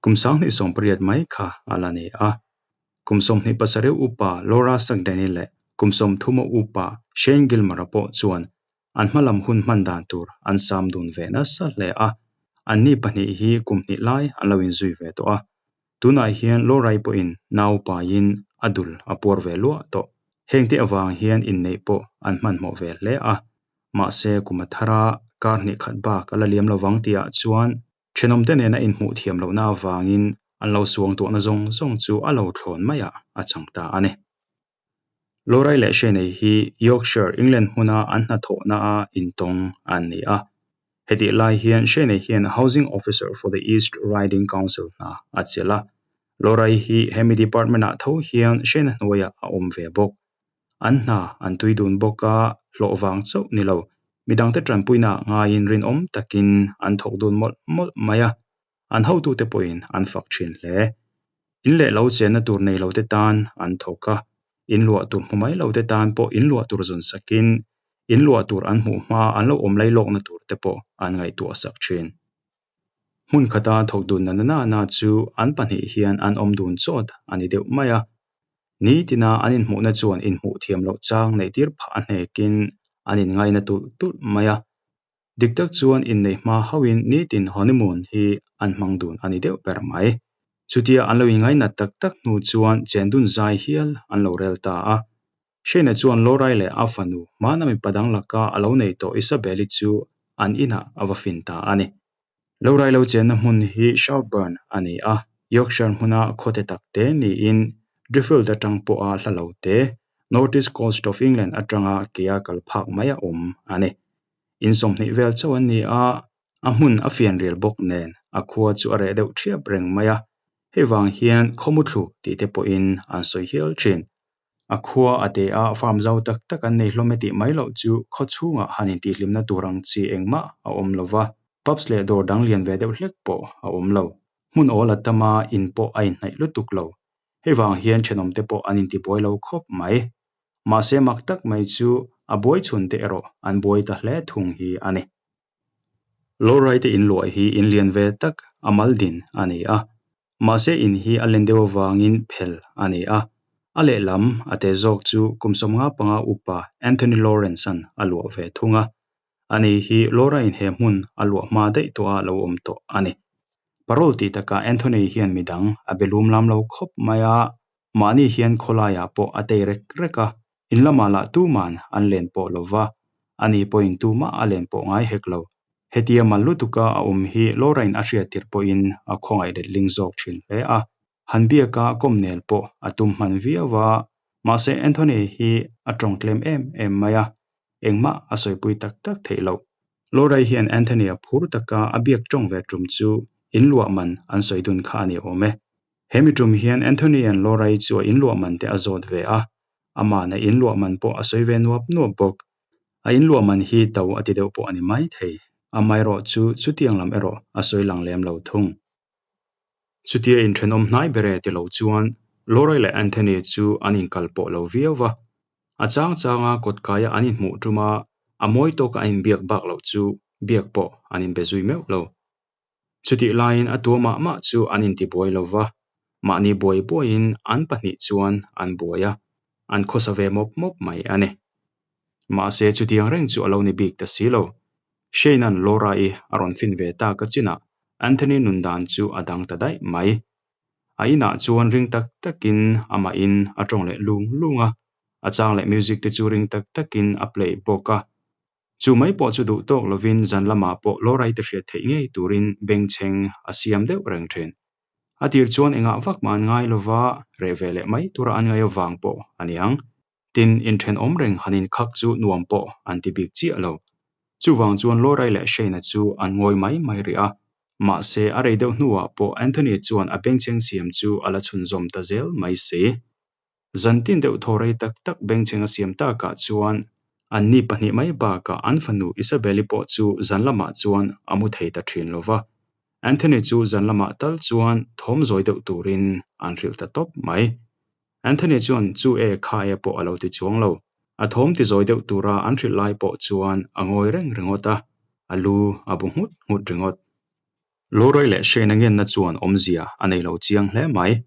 Kum 2018 mai kha a la ni a. Kum 27 upa Laura Sugden-i leh kum 30 upa Shane Gilmer-a pawh chuan an hmalam hun hman dan tur an sam dun ve nasa hle a. Anni pahnih hi kum hnih lai an lo inzui ve tawh a. Tunah hian Laura-i pawhin nau paiin a dul a puar ve luah tawh. Hengte avang hian inneih pawh an hmanhmawh ve hle a. Mahse kum a thar a, kar hnih khat bak a la liam lovang tihah chuan thenawmte nena inhmuh thiam lohna avangin an lo suang tuahna zawng zawng chu a lo thlawn maiah a chang ta a ni. Lorai leh Shenei hi Yorkshire, England hmuna an hnathawhna a intawng an ni a. Hetih lai hian Shenei hian Housing Officer for the East Riding Council hna a chelh a. Lorai hi hemi department-ah tho hian Shena hnuaiah a awm ve bawk. An hna an tui dun bawk a, hlawh vang chauh ni lo, midangte tanpuinaah ngaiin rinawm takin an thawk dun mawlh mawlh mai a, an hotute pawhin an fak thin hle. In leh lo chenna tur nei lote tan an thawk a, in luah tur hmu mai lote tan pawh in luah tur zawn sakin, in luah tur an hmuh hma an lo awm lailawkna tur te pawh an ngaihtuah sak thin. Hmun khata thawk dun na na na chu an pahnih hian an awm dun chawt a ni deuh mai a. Nitina an inhmuhna chuan inhmuh thiam loh chang neih tir phah a hnekin an inngaina tulh tulh mai a. Dik tak chuan inneih hma hauhin nitin honeymoon hi an hmang dun a ni deuh ber mai. Chutia an lo inngainat tak tak hnu chuan chendun zai hial an lo rel ta a. Shane-a chuan Lorai leh a fanu hmana mipa dang laka a lo nei tawh Isabel-i chu an inah a va fin ta a ni. Lorai lo chenna hmun hi Sharpburn a ni a, Yorkshire hmuna khawte tak te niin Driffield atang pawha hla lo te, North East Coast of England atanga kea kal phak mai a awm a ni. In 20 vel chauh an ni a, a hmun a fian rial bawk nen a khua chu a reh deuh thiap reng mai a, hei vang hian khawmuthlu tih te pawhin an sawi hial thin. A khua a te a, farm zau tak tak an nei hlawm e tih mai loh chu khaw chhungah han intihhlimna tur ang chi engmah a awm lo va, pubs leh dawr dang lian ve deuh hlek pawh a awm lo. Hmun awl a tam a, in pawh a inhnaih lutuk lo. Hei vang hian thenawmte pawh an intibuai lo khawp mai. Mahse mak tak mai chu a buai chhun te erawh an buai ta hle thung hi a ni. Lawrai te in luah hi in lian ve tak a mal din a ni a, mahse in hi a len deuh avangin phel a ni a. A lehlam a te zawk chu kum 55 upa Anthony Lawrence-a'n a luah ve thung a. Ani hi Laura in he hmun a luah hma daih tawh a lo awm tawh a ni. Parole tih takah Anthony hian midang a be lum lam lo khawp mai a, mahni hian khawlaiah pawh a tei rek rek a, In lamah lah tuman an len pawh lo va, ani pawhin tumah a len pawh ngai hek lo. Hetia mal lutuka a awm hi Laura-in a hriat tirh pawhin a khawngaih letling zawk thin hle a. Han biaka kawmnel pawh a tum hman viau va, mahse Anthony hi a tawng tlem em em mai a, engmah a sawipui tak tak theih loh. Laura-i hian Anthony-a phur taka a biak tawng ve tum chu in luah man an sawi dun kha a ni awm e. He mi tum hian Anthony-a'n Laura-i chu a in luah man te a zawt ve a, Amah na in luah man pawh a sawi ve nuap nuap bawk. A in luah man hi to a ti deuh pawh a ni mai thei. Amaherawh chu chutiang lam erawh a sawi lang lem lo thung. Chutia inthenawm hnai ber e ti lo chuan Laura leh Anthony chu an inkal pawh lo viau va. A chang changa kawtkaia an inhmuh tuma a mawi tawka an inbiak bak loh chu biak pawh an inbe zui meuh lo. Chutih laiin a tua mah mah chu an intibuai lo va, mahni buai buaiin an pahnih chuan an buai a, an khawsa ve mawp mawp mai a ni. Mahse chutiang reng chu a lo ni bik ta si lo. Shane-a'n Laura-i a rawn fin ve tak a chinah Anthony nun dan chu a dang ta daih mai. A inah chuan ring tak takin amahin a tawng leh lung lung a, a chang leh music te chu ring tak takin a play bawk a. Chu mai pawh chu duh tawk lovin zan lamah pawh Laura-i te hriat theih ngei turin bengchheng a siam deuh reng thin. A tir chuan engah vak mah an ngai lova, reh ve leh mai tura an ngaih avang pawh a ni ang. Tin, inthenawm reng han inkhak chu nuam pawh an ti bik chiah lo. Chuvang chuan Laura-i leh Shane-a chu an ngawi mai mai rih a. Mahse, a rei deuh hnuah pawh Anthony chuan a bengchheng siam chu a la chhunzawm ta zel mai si. Zantin deuh thaw rei tak tak bengchheng a siam takah chuan anni pahnih mai bakah an fanu Isabel-i pawh chu zan lamah chuan a mu thei ta thin lo va. Anthony chu zan lamah tal chuan thawm zawi deuh turin an hrilh ta tawp mai. Anthony chuan chu e kha e pawh a lo ti chuang lo. A thawm ti zawi deuh tura an hrilh lai pawh chuan a ngawi reng ringawt a, a lu a bu nghut nghut ringawt. Laura-i leh Shane-a ngenna chuan awmzia a nei lo chiang hle mai.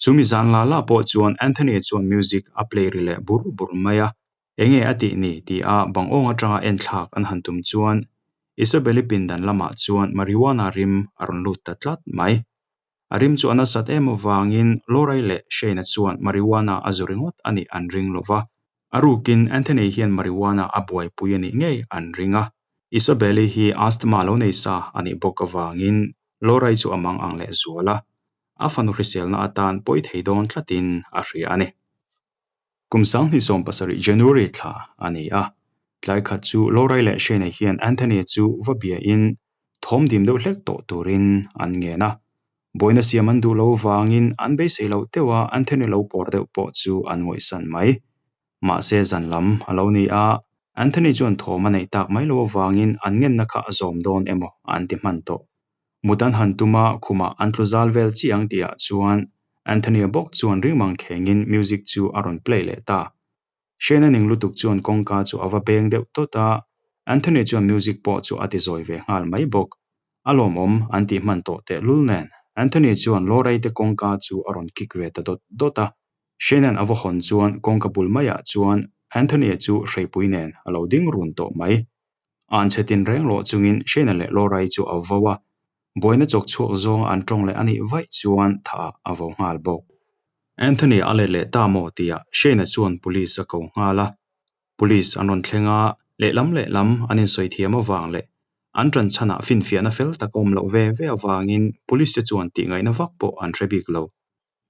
Chumi zan la la pawh chuan Anthony chuan music a play ri leh bur bur mai a, enge a tih ni ti a bang awng atanga enthlak an han tum chuan Isabelle-i pindan lamah chuan marijuana rim a rawn lut ta tlat mai. A rim chu a nasat em avangin Laura-i leh Shane-a chuan marijuana a zu ringawt a nih an ring lo va. A rukin Anthony hian marijuana a buaipui a nih ngei an ring a. Isabelle-i hi asthma lo nei sa a nih bawk avangin Laura-i chu a mang ang leh zual a, a fanu hriselna atan pawi thei dawn tlatin a hria a ni. Kum 2017 January thla a ni a, tlai khat chu Laura-i leh Shane-a hian Anthony chu va biain thawm dim deuh hlek tawh turin an ngen a. Buaina siam an duh lo vangin an beisei loh deuh a, Anthony lo pawr deuh pawh chu an ngawihsan mai. Mahse zan lam a lo ni a, Anthony chuan thawm a neih tak mai lo avangin an ngenna kha a zawm dawn emaw an ti hman tawh. Mut an han tum a, khumah an tlu zal vel chiah ang tihah chuan Anthony-a bawk chuan ring mang khengin music chu a rawn play leh ta. Shane-a ning lutuk chuan kawngka chu a va beng deuh tawt a, Anthony chuan music pawh chu a ti zawi ve nghal mai bawk. A lawmawm an tih hman tawh tehlul nen Anthony chuan Laura-i te kawngka chu a rawn kick ve ta dawt dawt a. Shane-a'n a va hawn chuan kawngka bul maiah chuan Anthony-a chu hreipui nen a lo ding run tawh mai. An chhe tin reng loh chungin Shane-a leh Laura-i chu a vo a, buaina chawk chhuak zawnga an tawng leh a nih vaih chuan thah a vo nghal bawk. Anthony a let leh ta maw tihah Shane-a chuan police a ko nghal a. Police an rawn thleng a, lehlam lehlam an insawi thiam avang leh an ṭan chhanah finfiahna fel tak a awm loh ve ve avangin police te chuan tihngaihna vak pawh an hre bik lo.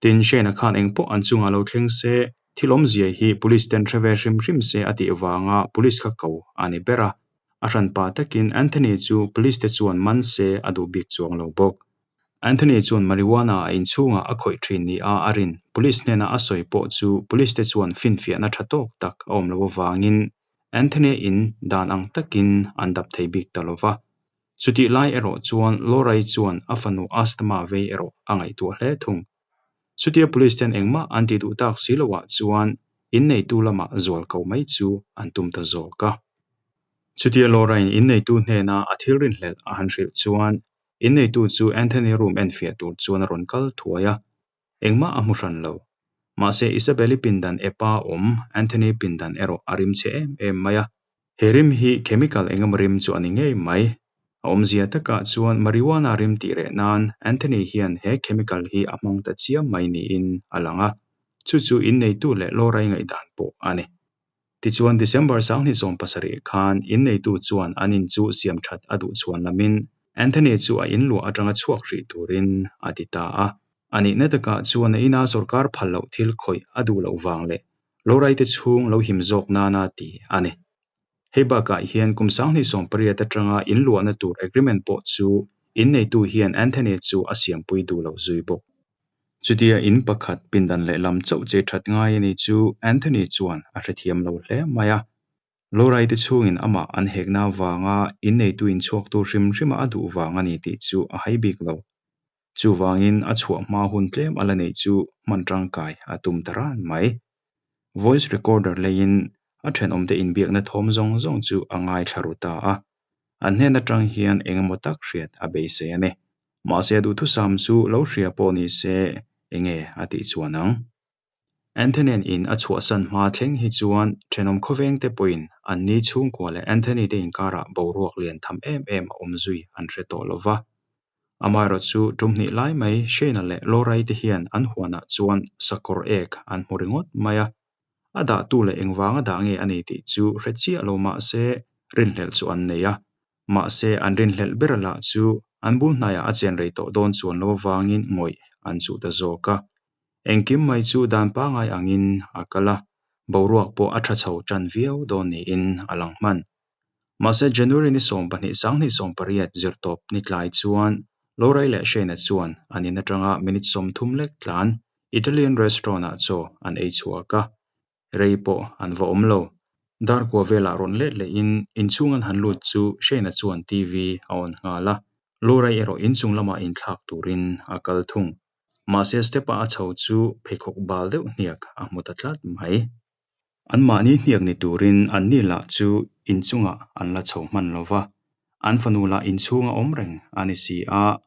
Tin, Shane-a khan engpawh an chungah lo thleng se, thil awmzia hi police ten hre ve hrim hrim se a tih vanga police kha ko a ni ber a. A hranpa takin Anthony chu police te chuan man se a duh bik chuang lo bawk. Anthony chuan marijuana a inchhungah a khawih thin ni a a rin police hnena a sawi pawh chu police te chuan finfiahna tha tawk tak a awm loh avangin Anthony in dan ang takin an dap thei bik ta lo va. Chutih lai erawh chuan Laura-i chuan a fanu asthma vei erawh a ngaihtuah hle thung. Chutia police ten engmah an tih duh tak si loah chuan inneitu lamah zual ko mai chu an tum ta zawk a. Chutia Laura-in inneitu hnena a thil rinhlelh a han hrilh chuan inneitu chu Anthony room enfiah tur chuan a rawn kal thuai a. Engmah a hmu hran lo. Mahse Isabelle-i pindan epa awm Anthony pindan erawh a rim chhe em em mai a. He rim hi chemical engemaw rim chu a ni ngei mai. A awmzia takah chuan marijuana rim tih reh nan Anthony hian he chemical hi a hmang ta chiam mai niin a lang a. Chu chu inneitu leh Laura-i ngaihdan pawh a ni. Tichuan December 2017 khan inneitu chuan an in chu siam that a duh chhuan lamin Anthony chu a in luah atanga chhuak hrih turin a ti ta a. A nihna takah chuan a ina sorkar phal loh thil khawih a duh loh vang leh Laura-i te chhung lo him zawk nana ti a ni. Hei bakah hian kum 2018 atanga in luahna tur agreement pawh chu inneitu hian Anthony chu a siampui duh lo zui bawk. Chutia in pakhat pindan lehlam chauh che that ngai a ni chu Anthony chuan a hrethiam lo hle mai a. Laura-i te chhungin amah an hekna avanga inneitu inchhuak tur hrim hrima a duh vang a ni tih chu a hai bik lo. Chuvangin a chhuah hma hun tlem a la neih chu hman tangkai a tum ta ran mai. Voice recorder leiin a thenawmte inbiakna thawm zawng zawng chu a ngaithla ru ta a. An hnen atang hian eng emaw tak hriat a beisei a ni. Mahse a duhthusam chu lo hria pawh ni se enge a tih chuan ang. Anthony-a'n in a chhuahsan hma thleng hi chuan thenawm khawvengte pawhin an ni chhungkua leh Anthony te inkarah boruak lian tham em em a awm zui an hre tawh lo va. Amaherawhchu tum hnih lai mai Shane-a leh Laura-i te hian an huanah chuan sakawr ek an hmu ringawt mai a. A dahtu leh engvanga dah nge a ni tih chu hre chiah lo mah se rinhlelh chu an nei a. Mahse an rinhlelh ber lah chu an bul hnaiah a chen rei tawh dawn chuan lo avangin ngawih an chuh ta zawk a. Engkim mai chu dan pangai angin a kal a, boruak pawh a tha chho tan viau dawn niin a lang hman. Mahse January ni 12 2018 zirtawp ni tlai chuan Laura-i leh Shane-a chuan an in atanga minute 30 lek tlan Italian restaurant-ah chaw an ei chhuak a, rei pawh an va awm lo. Dar kua velah rawn let lehin inchhung an han lut chu Shane-a chuan TV a on nghal a, Laura-i erawh inchung lamah inthlak turin a kal thung. Mahse step-a a chho chu pheikhawk bal deuh hniak a hmu ta tlat mai. Anmahni hniak ni turin anni lah chu inchungah an la chho hman lo va. An fanu lah inchhunga awm reng a ni si a,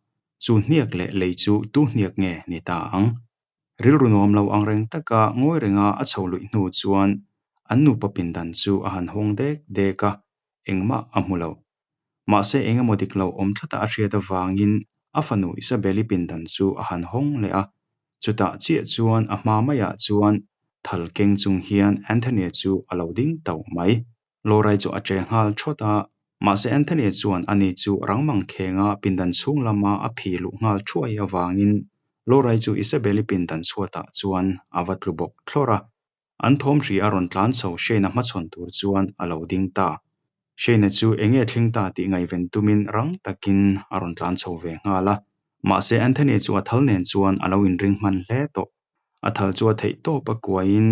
chu hniak leh lei chu tu hniak nge ni ta ang? Rilru nuam lo ang reng taka ngawi renga a chho luih hnu chuan an nupa pindan chu a han hawng dek dek a, engmah a hmu lo. Mahse eng emaw dik lo awm tlata a hriat avangin a fanu Isabel-i pindan chu a han hawng leh a, chutah chiah chuan a hma maiah chuan thal keng chung hian Anthony-a chu a lo ding tauh mai. Laura-i chu a che nghal thawt a, mahse Anthony-a chuan ani chu rang mang khenga pindan chhung lama a phih luh nghal thuai avangin Laura-i chu Isabel-i pindan chhuatah chuan a va tlu bawk thlawr a. An thawm hri a rawn tlan chho Shane-a hmachhawn tur chuan a lo ding ta. Shane-a chu eng nge thleng ta tih ngaihven tumin rang takin a rawn tlan chho ve nghal a. Mahse Anthony chu a thal nen chuan a lo inring hman hle tawh. A thal chu a theih tawp a kuaiin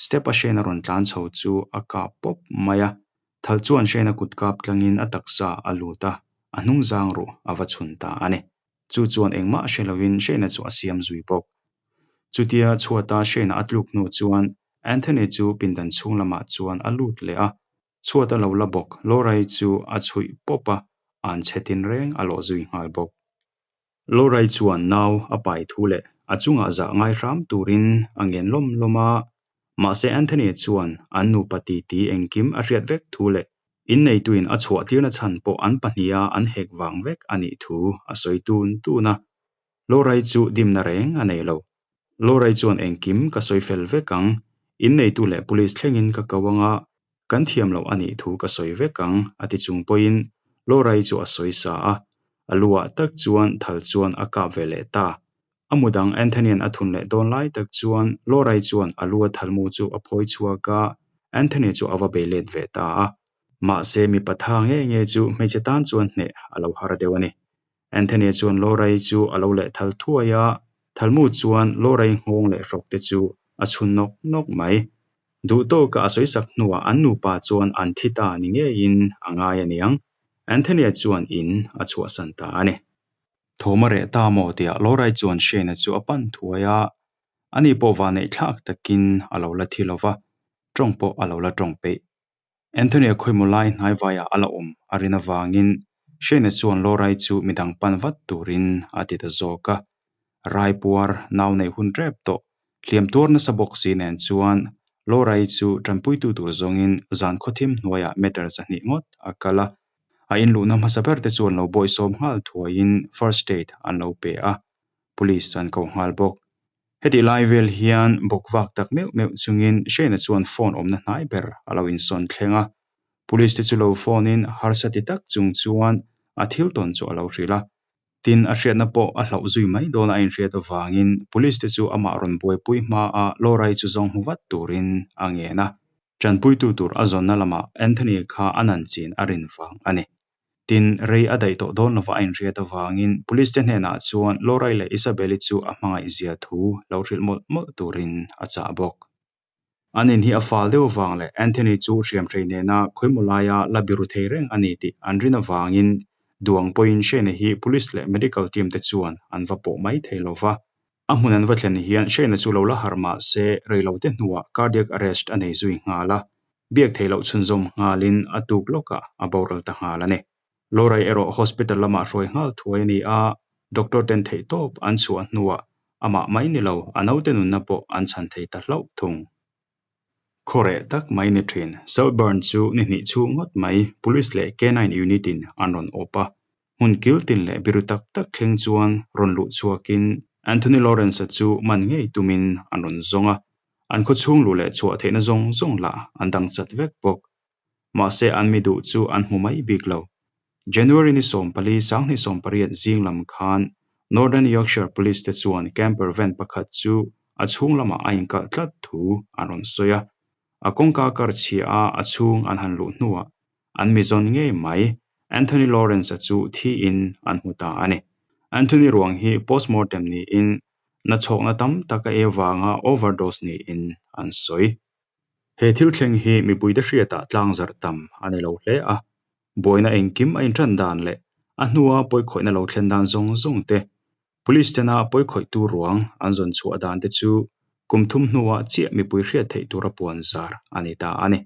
step a Shane-a rawn tlan chho chu a kap pawp mai a. Thal chuan Shane-a kut kap tlangin a taksa a lut a, a hnung zang ruh a va chhun ta a ni. Chu chuan engmah hre lovin Shane-a chu a siam zui bawk. Chutia chhuata Shane-a a tluk hnu chuan Anthony chu pindan chhung lamah chuan a lut leh a, chhuata lo la bawk Laura-i chu a chhuih pawp a, an chhe tin reng a lawh zui nghal bawk. Laura-i chuan nau a pai thu leh a chungah zah ngai hram turin a ngen lawm lawm a, mahse Anthony chuan an nupa titi engkim a hriat vek thu leh Inneituin a chhuah tirna chhan pawh an pahniha an hek vang vek a nih thu a sawi tun tun a. Lawrai chu dimna reng a nei lo. Lawrai chuan engkim ka sawi fel vek ang, inneitu leh police thlengin ka ko anga kan thiam loh a nih thu ka sawi vek ang a ti chung pawhin Lawrai chu a sawi sa a, a luah tak chuan thal chuan a kap ve leh ta. A mu dang Anthony-a'n a thun leh dawn lai tak chuan Laura-i chuan a lu a thalmu chu a phawi chhuak a, Anthony chu a va bei let ve ta a. Mahse mipa tha nge nge chu hmeichhe tan chuan hneh a lo har deuh a ni. Anthony chuan Laura-i chu a lo leh thal thuai a, thalmu chuan Laura-i nghawng leh hrawk te chu a chhun nawk nawk mai. Duh tawka a sawisak hnuah an nupa chuan an thi ta ni ngeiin a ngai a niang. Anthony-a chuan in a chhuahsan ta a ni. Thawm a reh ta maw tiah Laura-i chuan Shane-a chu a pan thuai a, ani pawh vanneih thlak takin a lo la thi lo va, tawng pawh a lo la tawng peih. Anthony-a khawimaw lai hnaivaiah a la awm a rin avangin Shane-a chuan Laura-i chu midang pan vat turin a ti ta zawk a. Raipuar nau neih hun tep tawh, hliam tuar nasa bawk si nen chuan Laura-i chu tanpuitu tur zawngin zan khawthim hnuaiah meter 200 ngawt a kal a. A inluhna hmasa ber te chuan lo bawihsawm nghal thuaiin first aid an lo pe a, police an ko nghal bawk. Hetih lai vel hian bawk vak tak meuh meuh chungin Shane-a chuan phone awmna hnai ber a lo insawn thleng a. Police te chu lo phone in harsa ti tak chung chuan a thil tawn chu a lo hrilh a. Tin, a hriatna pawh a hlauh zui mai dawn a inhriat avangin police te chu amah rawn buaipui hmaa Laura-i chu zawng hmu vat turin a ngen a. Ṭanpuitu tur a zawnna lamah Anthony kha a nan chin a rin vang a ni. Tin, rei a daih tawh dawn lova a inhriat avangin police te hnenah chuan Laura-i leh Isabel-i chu a hmangaih zia thu lo hrilh mawlh mawlh turin a chah bawk. An in hi a fal deuh avang leh Anthony chu hriamhrei nena khawimaw laia la biru thei reng a ni tih an rin avangin duang pawhin Shane-a hi police leh medical team te chuan an va pawh mai thei lo va. A hmun an va thlen hian Shane-a chu lo la harh mah se rei lo te hnuah cardiac arrest a nei zui nghal a, biak theih loh chhunzawm nghalin a tuk lawkah a boral ta nghal a ni. Laura-i erawh hospital lamah hruai nghal thuai a ni a, doctor ten theihtawp an chhuah hnuah amah mai ni lo a naute nunna pawh an chhan thei ta hlauh thung. Khawreh tak mai ni thin, Selburn chu ni hnih chhung ngawt mai Police leh K-nine unit in an rawn awp a, hmun kil tin leh biru tak tak thleng chuan rawn luh chhuakin Anthony Lawrence-a chu man ngei tumin an rawn zawng a, an khawchhung luh leh chhuah theihna zawng zawng lah an dang chat vek bawk. Mahse an mi duh chu an hmu mai bik lo. January ni 14, 2018 zing lam khan Northern Yorkshire Police te chuan camper van pakhat chu a chhung lamah a inkalh tlat thu an rawn sawi a. A kawngka kar chhia a a chhung an han luh hnuah an mi zawn ngei mai Anthony Lawrence-a chu thiin an hmu ta a ni. Anthony ruang hi postmortem niin nachhawkna tam tak a ei avanga overdose niin an sawi. He thil thleng hi mipuite hriatah tlangzarh tam a ni lo hle a, buaina engkim a inṭan dan leh a hnua pawikhawihna lo thlen dan zawng zawng te, Police tena pawikhawihtu ruang an zawn chhuah dan te chu kum thum hnuah chiah mipui hriat theih tura puan zar a ni ta a ni.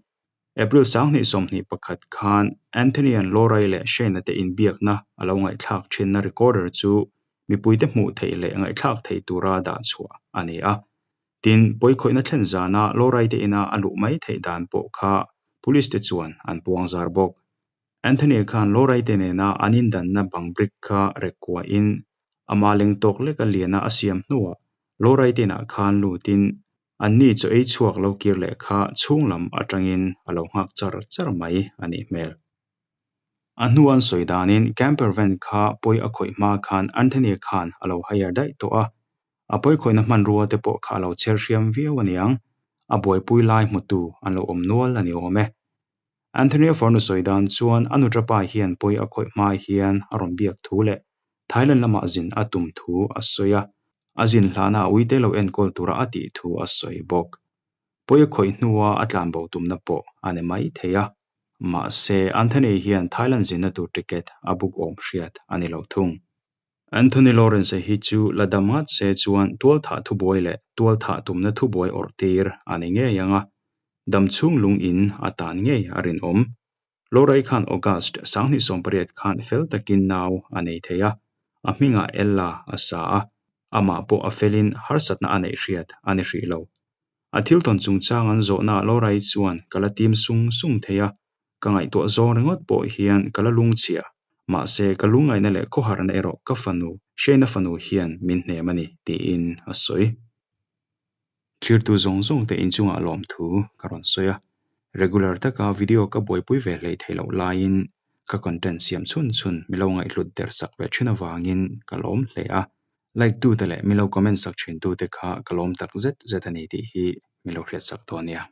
April 2021 khan Anthony-a'n Laura-i leh Shane-a te inbiakna a lo ngaihthlak thinna recorder chu mipuite hmuh theih leh ngaihthlak theih tura dah chhuah a ni a. Tin, pawikhawihna thlen zana Laura-i te ina a luh mai theih dan pawh kha police te chuan an puang zar bawk. Anthony khan Laura-i te nena an indanna bang brick kha rek kuahin ama leng tawk leka liana a siam hnuah Laura-i te inah khan lutin anni chaw ei chhuak lo kir leh kha chhung lam atangin a lo nghak char char mai a nih hmel. A hnu an sawi danin camper van kha pawi a khawih hma khan Anthony khan a lo hire daih tawh a, a pawikhawihna hmanrua te pawh kha a lo chher hriam viau a niang, a buaipui lai hmutu an lo awm nual a ni awm e. Anthony-a farnu sawi dan chuan a nuṭapa hian pawi a khawih hma hian a rawn biak thu leh Thailand lamah zin a tum thu a sawi a, a zin hlana a uite lo enkawl tura a tih thu a sawi bawk. Pawi a khawih hnua a tlanbo tumna pawh a ni mai thei a, mahse Anthony hian Thailand zinna tur ticket a book awm hriat a ni lo thung. Anthony Lawrence-a hi chu la dam ngat se chuan tualthah thubuai leh tualthah tumna thubuai awrh tir a ni ngei ang a, dam chhung lung in a tan ngei a rinawm. Laura-i khan August 2018 khan fel takin nau a nei thei a, a hmingah Ella a sa a, amah pawh a felin harsatna a neih hriat a ni hrih lo. A thil tawn chungchang an zawhnaah Laura-i chuan ka la tim sung sung thei a, Ka ngaihtuah zawng ringawt pawh hian ka la lungchhia, mahse ka lungngaihna leh khawharna erawh ka fanu, Shane-a fanu hian min hnem a ni, tiin a sawi. Thlirtu zawng zawng te inchungah lawmthu ka rawn sawi a, regular taka video ka buaipui ve hlei theih loh laiin ka content siam chhun chhun milo ngaihhlut der sak ve thin avangin ka lawm hle a, like tute leh milo comment sak thin tute kha ka lawm tak zet zet a ni tih hi milo hriat sak dawn nia.